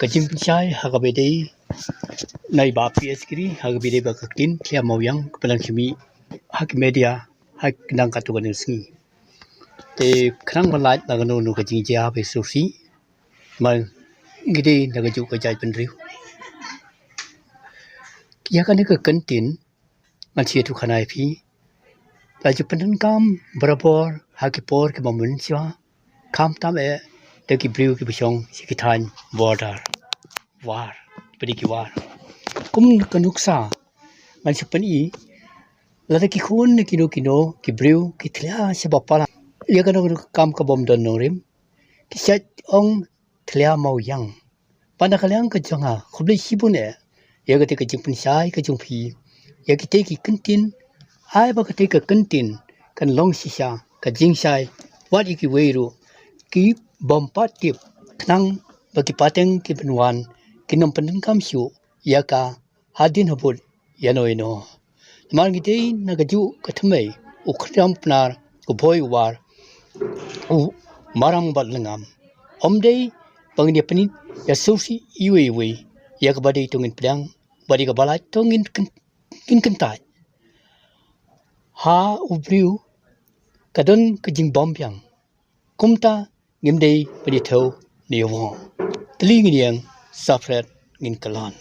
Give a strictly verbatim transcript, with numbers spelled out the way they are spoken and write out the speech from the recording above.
Ka jingpynshai ha kaba ïadei na i Bah P S Giri ha kaba ïadei bad ka ktien Thlia Mawiang ka pynlong shimi ha ki media ha kane ka tu ka sngi. Te khnang ba lait na kano kano ka jingjia ba sngewsih, ma ngi dei na kajuh ka jaitbynriew. Ïa kane ka kyntien ngan sa ïathuh khana ïa phi. La ju pyndonkam barabor ha ki por kiba mynshuwa, khamtam eh da ki briew kiba shong sha ki thaiñ border, war, kiba dei ki war. Kum ka nuksa ngan sa pyni, lada ki khun ne kino kino ki briew ki thlia sha ba palat ïa kano kano ka kam ka bym don nongrim, ki shait ong Thlia Mawiang. Bad na ka liang ka jong nga, khublei shibun eh ïa katei ka jingpynshai ka jong phi ïa kitei ki kyntien. Ai ba katei ka kyntien kan long shisha ka jingshai wat ïa kiwei ruh ki bym pat tip, khnang ba ki pateng kiban wan kin ym pyndonkam shuh ïa ka hadien habud ïano ïano. Namar ngi dei na kajuh ka thymmei, u khriam Pnar, u Bhoi, u War, u Maram bad Lyngngam. Ym dei ba ngin ïa pynïasngewsih iwei iwei. Ïa kaba dei to ngin pdiang, bad ïa kaba lait to ngin kyn-, ngin kyntait. Ha u briew ka don ka jingbymbiang. Kumta ngim dei ban ïa thew ne ïa wong. Tylli ngin ïeng, saphriang ngin kyllon.